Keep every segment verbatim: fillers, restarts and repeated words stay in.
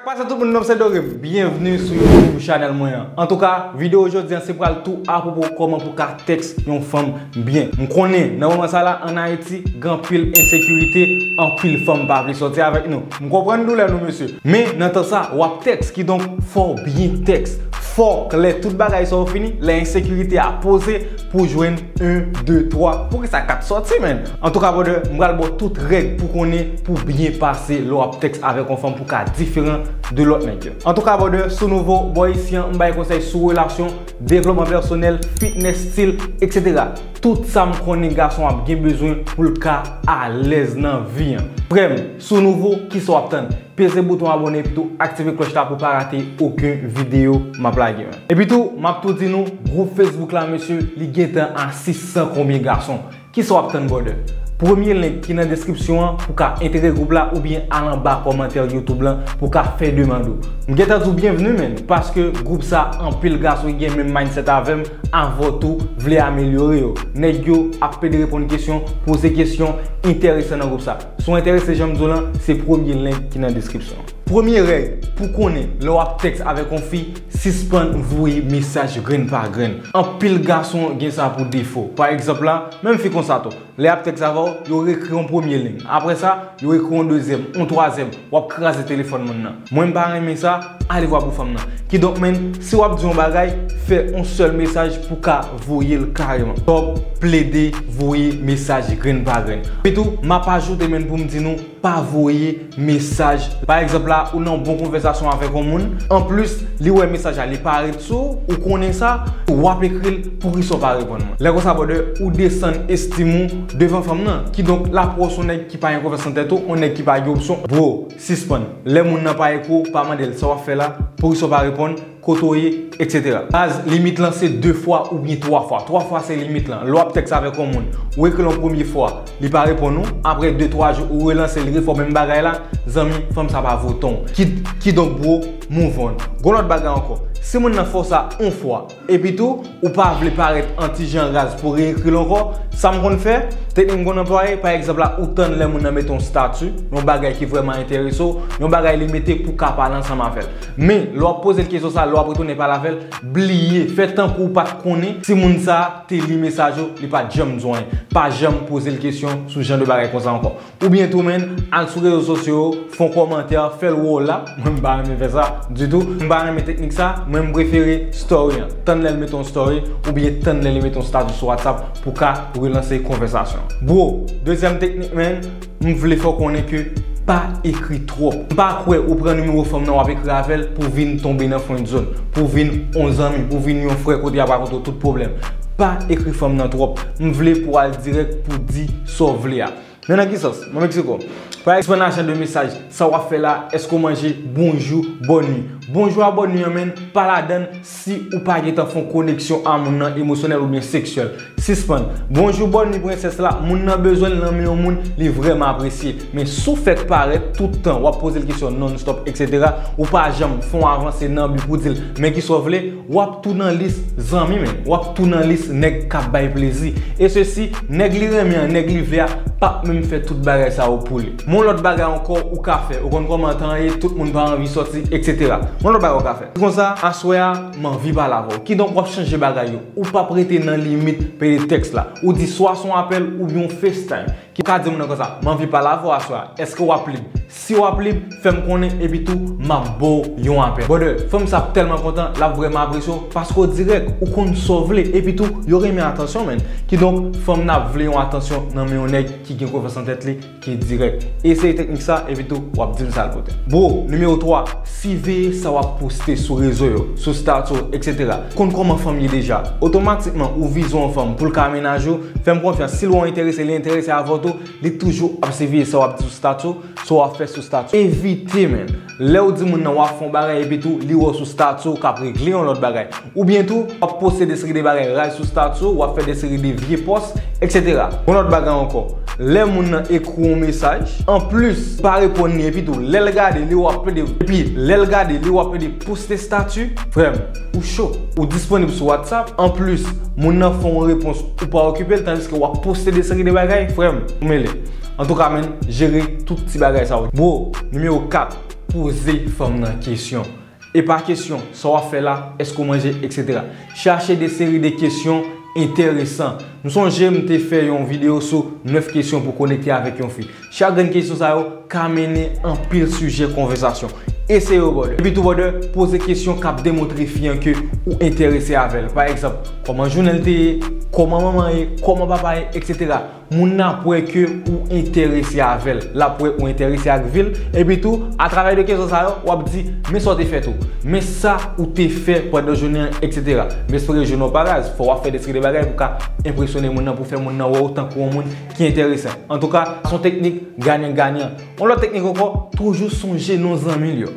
Pase tout moun, non m se Dorem. Byenvni sou YouTube channel mwen an. Antouka, videyo jodi an se pral tou apwopo kòman pou ka tèks yon fanm byen. M konnen nan moman sa la ann Ayiti gen anpil ensekirite, anpil fanm pa vle sòti avèk nou. M konprann doulè nou mesye. Men nan tan sa w ap tèks, kidonk fò w byen tèks. Fò w klè, tout bagay sa yo fini, lè ensekirite a poze pou jwenn en, de, twa. Poukisa kat sòti, menn? Antouka, brother, m pral ba w tout règ pou konnen pou byen pase lè w ap tèks avèk yon fanm pou ka diferan de lòt nèg yo. Antouka, brother, si w nouvo bò isi an, m bay konsèy sou relasyon, devlopman pèsonèl, fitness, stil, etsetera. Tout sa m konnen gason ap gen bezwen pou l ka alèz nan vi an. Frè m, si w nouvo, kisa w ap tann? Peze bouton abòne epi tou aktive klòch la pou w pa rate okenn videyo m ap lage, menn. Epi tou, m ap tou di nou, gwoup Facebook la, mesye, li gentan a sis san konbyen gason. Kisa w ap tann, brother? Premye link ki nan deskripsyon an pou w ka entegre gwoup la oubyen al anba kòmantè YouTube lan pou w ka fè demann ou. M gentan di w byenvni, menn, paske gwoup sa anpil gason ki gen menm mindset avè m, avè w tou vle amelyore yo. Nèg yo ap pede reponn kesyon, poze kesyon enteresan nan gwoup sa. Si w enterese, jan m di w lan, se premye link ki nan deskripsyon an. Premye règ pou konnen lè w ap tèks avèk yon fi, sispann voye mesaj grenn pa grenn. Anpil gason gen sa pou defo. Pa egzanp la, menm fi konsa tou, lè y ap tèks avè w, yo ekri yon premye liy. Apre sa, yo ekri yon dezyèm, yon twazyèm. W ap kraze telefòn moun nan. Mwen, m pa renmen sa, alevwa pou fanm nan. Kidonk, menn, si w ap di yon bagay, fè yon sèl mesaj pou ka voye l kareman. Stop plede voye mesaj grenn pa grenn. Epitou, m ap ajoute, menn, pou m di nou, pa voye mesaj. Pa egzanp la, ou nan bon konvèsasyon avèk yon moun. Anplis, li wè mesaj la, li parèt sou ou, ou konnen sa, w ap ekri l, poukisa w pa reponn mwen? Lè konsa, brother, ou desann estim ou devan fanm nan. Kidonk, l ap wè w se yon nèg ki pa gen konfyans nan tèt ou, yon nèg ki pa gen opsyon. Bro, sispann. Lè moun nan pa ekri w, pa mande l sa w ap fè la, poukisa w pa reponn, kote w ye, etsetera. Baz, limit lan se de fwa oubyen twa fwa. Twa fwa se limit lan. Lè w ap tèks avèk yon moun, ou ekri l yon premye fwa, li pa reponn ou, apre de twa jou ou relanse l, li refè w menm bagay la, zanmi, fanm sa pa votan w. Ki, kidonk, bro, move on. Gon lòt bagay ankò. Si moun nan fè w sa yon fwa, epitou, ou pa vle parèt an ti jan raz pou reekri l ankò, sa m konn fè, teknik m konn anplwaye, pa egzanp la, ou tann lè moun nan mete yon stati, yon bagay ki vrèman enterese w, yon bagay li mete pou w ka pale ansanm avè l. Men, lè w ap poze l kesyon sa, lè w ap retounen pale avè l, bliye, fè tankou w pa t konnen si moun sa te li mesaj ou, li pa t janm di w anyen. Pa janm poze l kesyon sou jan de bagay konsa ankò. Oubyen tou, menn, al sou rezo sosyo yo, fè yon kòmantè, fè l wè w la. Mwen, m pa renmen fè sa ditou. M pa renmen teknik sa. Mwen, m prefere story an. Tann lè l mete yon story, oubyen tann lè li mete yon stati sou WhatsApp pou ka relanse konvèsasyon. Bro, dezyèm teknik, menn, m vle fè w konnen ke pa ekri twòp. M pa kwè ou pran nimewo fanm nan, w ap ekri avè l pou vin tonbe nan friendzone, pou vin yon zanmi, pou vin yon frè kote y ap rakonte w tout pwoblèm. Pa ekri fanm nan twòp. M vle pou w al dirèk pou di sa w vle a. Men nan ki sans? Mwen Meksiko. Pa egzanp, an ajan de mesaj, sa w ap fè la, èske w manje, bonjou, bòn nwi. Bonjou a bòn nwi an, menn, pa ladann si ou pa gentan fè yon koneksyon a moun nan emosyonèl oubyen seksyèl. Sispann. Bonjou, bòn nwi, prensès la, moun nan bezwen l nan men yon moun li vrèman apresye. Men si w fèk parèt tout tan, w ap poze l kesyon non-stop, etsetera, ou pa janm fè yon avanse nan bi pou di l, men kisa w vle, w ap tou nan lis zanmi, menn. W ap tou nan lis nèg k ap bay plezi. E sesi, nèg li renmen an, nèg li vle a, p ap menm fè tout bagay sa yo pou li. Men yon lòt bagay ankò ou ka fè, ou konn kòman tan ye, tout moun pa anvi sòti, etsetera. Men yon lòt bagay ou ka fè. Konsa, aswè a, m anvi pale avè w. Kidonk, w ap chanje bagay yo. Ou p ap rete nan limit pede tèks la. Ou di swa se yon apèl oubyen yon FaceTime. Ki ka di moun nan konsa, m anvi pale avè w aswè a. Èske w ap lib? Si w ap lib, fè m konnen, epi tou, m ap ba w yon apèl. Brother, fanm sa ap tèlman kontan, l ap vrèman apresye w, paske w dirèk, ou konn sa w vle, epi tou, yo renmen atansyon, menn. Kidonk, fanm nan ap vle yon atansyon nan men yon nèg ki gen konfyans nan tèt li, ki dirèk. Eseye teknik sa, epi tou, w ap di m sa l pote. Bro, nimewo twa, siveye sa w ap poste sou rezo yo, sou stati w, etsetera. Konn kòman fanm ye deja. Otomatikman, ou vize yon fanm pou l ka menaj ou, fè m konfyans, si l wè w enterese, li enterese avè w tou, li toujou ap siveye sa w ap di sou stati w, sa w ap fè sou stati w. Evite, menn. Lè w di moun nan w ap fè yon bagay epi tou li wè w sou stati w k ap regle yon lòt bagay. Oubyen tou, w ap poste de seri de bagay raz sou stati w, w ap fè de seri de vye pòs, etsetera. Yon lòt bagay ankò, lè moun nan ekri w yon mesaj, anplis, pa reponn li epi tou, lè l gade, li wè w ap plede, epi lè l gade, li wè w ap plede poste stati, frè m, ou cho. Ou disponib sou WhatsApp, anplis, moun nan fè yon repons, ou pa okipe l, tandiske w ap poste de seri de bagay, frè m, ou mele. Antouka, menn, jere tout ti bagay sa yo. Bro, nimewo kat, poze fanm nan kesyon. E pa kesyon, sa w ap fè la, èske w manje, et cetera. Chache de seri de kesyon enteresan. M sonje m te fè yon videyo sou nèf kesyon pou konekte avèk yon fi. Chak grenn kesyon sa yo ka mennen anpil sijè konvèsasyon. Eseye yo, brother. Epi tou, brother, poze kesyon k ap demontre fi an ke ou enterese avè l. Pa egzanp, kòman jounen l te ye, kòman manman ye, kòman papa ye, et cetera. Moun nan ap wè ke ou enterese avè l. L ap wè ou enterese ak vi l. Epi tou, atravè de kesyon sa yo, w ap di, men sa w te fè tou. Men sa ou te fè pandan jounen an, et cetera. M espere jounen w pa raz. Fò w ap fè de seri de bagay pou ka enpresyone moun nan, pou fè moun nan wè w tankou yon moun ki enteresan. Antouka, se yon teknik ganyan ganyan. Yon lòt teknik ankò, toujou sonje non zanmi l yo.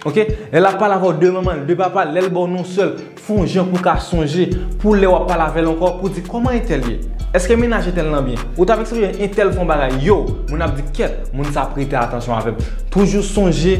Ok? Lè l ap pale avè w de manman l, de papa l, lè l ba w non sè l, fè yon jan pou w ka sonje, pou lè w ap pale avè l ankò, pou w di, kòman entèl ye? Èske mennaj entèl lan byen? Ou t ap eksplike entèl fè yon bagay, yo, moun ap di, kèt, moun sa prete atansyon avè m. Toujou sonje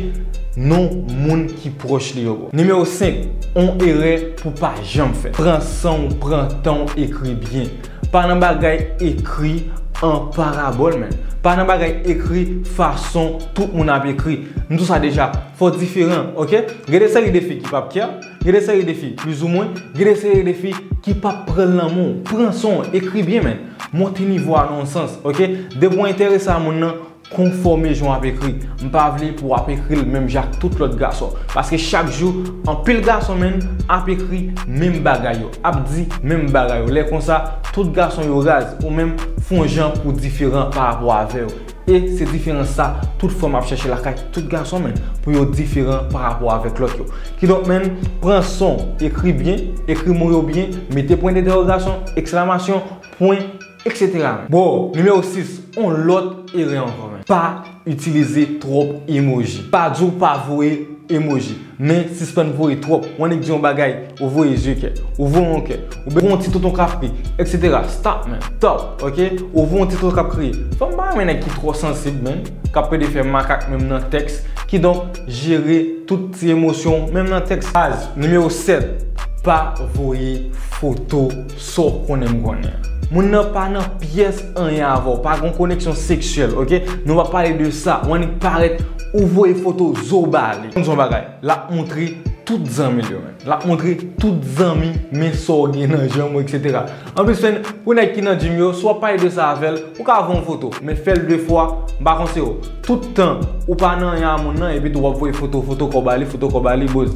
non moun ki pwòch li yo, bro. Nimewo senk, yon erè pou pa janm fè. Pran san w, pran tan w, ekri byen. Pa nan bagay ekri an parabòl, men. Pa nan bagay ekri fason tout moun ap ekri. M di w sa deja, fò w diferan, ok? Gen de seri de fi ki p ap kè, gen de seri de fi plizoumwen, gen de seri de fi ki p ap pran l nan men w. Pran san w, ekri byen, men. Monte nivo a nan yon sans, ok? Depi w enterese a moun nan, konfòme jan w ap ekri. M pa vle pou w ap ekri l menm jan ak tout lòt gason. Paske chak jou, anpil gason, menn, ap ekri menm bagay yo, ap di menm bagay yo. Lè konsa, tout gason yo raz, ou menm, fè yon jan pou w diferan pa rapò avè yo. E se diferans sa tout fanm ap chèche lakay tout gason, menn, pou yo diferan pa rapò avèk lòt yo. Kidonk, menn, pran san w, ekri byen, ekri mo yo byen, mete pwen dentèwogasyon, eksklamasyon, pwen, et cetera. Bon, nimewo sis, yon lòt erè ankò, menn. Pa itilize twòp emoji. Pa di w pa voye emoji, men sispann voye twòp. Yon nèg di yon bagay, ou voye zye kè, ou voye yon kè, ou voye yon ti tonton k ap ri, et cetera. Stop, man. Stop, ok? Ou voye yon ti tonton k ap kriye. Fanm pa renmen nèg ki twò sansib, man, k ap pede fè makak menm nan tèks. Kidonk, jere tout ti emosyon w, menm nan tèks. Baz, nimewo sèt, pa voye foto sa w konnen m konnen. Moun nan pa nan pyès anyen avè w, pa gen koneksyon seksyèl, ok? Nou pa pale de sa. Ou annik parèt, ou voye foto zo ba li. M di yon bagay, l ap montre tout zanmi l yo, menn. L ap montre tout zanmi, men sa w gen nan janm ou, et cetera. Anplis, menn, pou nèg ki nan gym yo, si w ap pale de sa avè l, ou ka voye yon foto, men fè l de fwa, m pa konseye w. Tout tan ou pa nan anyen a moun nan, epi tou w ap voye foto, foto kò ba li, foto kò ba li, boz,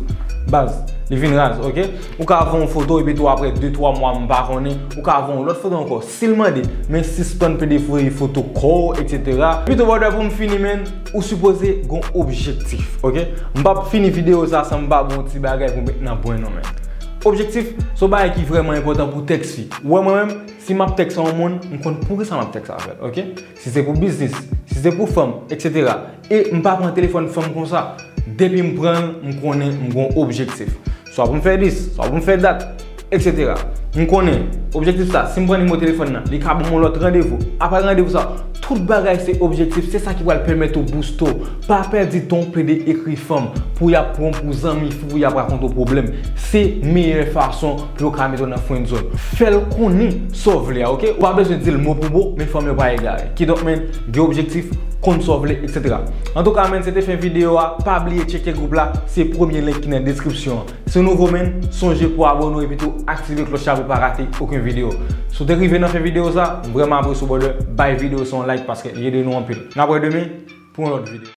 baz, li vin raz, ok? Ou ka voye yon foto, epi tou apre de twa mwa, m pa konnen, ou ka voye yon lòt foto ankò, si l mande, men sispann pede voye foto kò w, et cetera. Epi tou, brother, pou m fini, menn, ou sipoze gen yon objektif, ok? M p ap fini videyo sa san m pa ba w yon ti bagay pou met nan pwen nou, menn. Objektif, se yon bagay ki vrèman enpòtan pou tèks fi. Ou wè mwen menm, si m ap tèks a yon moun, m konn poukisa m ap tèks avè l, ok? Si se pou biznis, si se pou fanm, et cetera. E m pa pran telefòn fanm konsa. Depi m pran l, m konnen m gen yon objektif. Swa pou m fè lis, swa pou m fè dat, et cetera. M konnen objektif sa, si m pran nimewo telefòn nan, li ka ban m yon lòt randevou. Apre randevou sa, tout bagay se objektif, se sa ki pral pèmèt ou booste w. Pa pèdi tan w pede ekri fanm pou y ap pran w pou zanmi fi, pou y ap rakonte w pwoblèm. Se meyè fason pou yo ka mete w nan friend zone. Fè l konnen sa w vle a, ok? Ou pa bezwen di l mo pou mo, men fanm yo pa egare. Kidonk, menn, gen objektif, konn sa w vle, et cetera. Antouka, menn, se te fen videyo a. Pa bliye tcheke gwoup la, se premye link ki nan deskripsyon an. Si w nouvo, menn, sonje pou abòne w epi tou aktive klòch la pou w pa rate okenn videyo. Si w te rive nan fen videyo sa, m vrèman apresye w, brother, bay videyo sa yon like paske li ede nou anpil. N ap wè demen pou yon lòt videyo.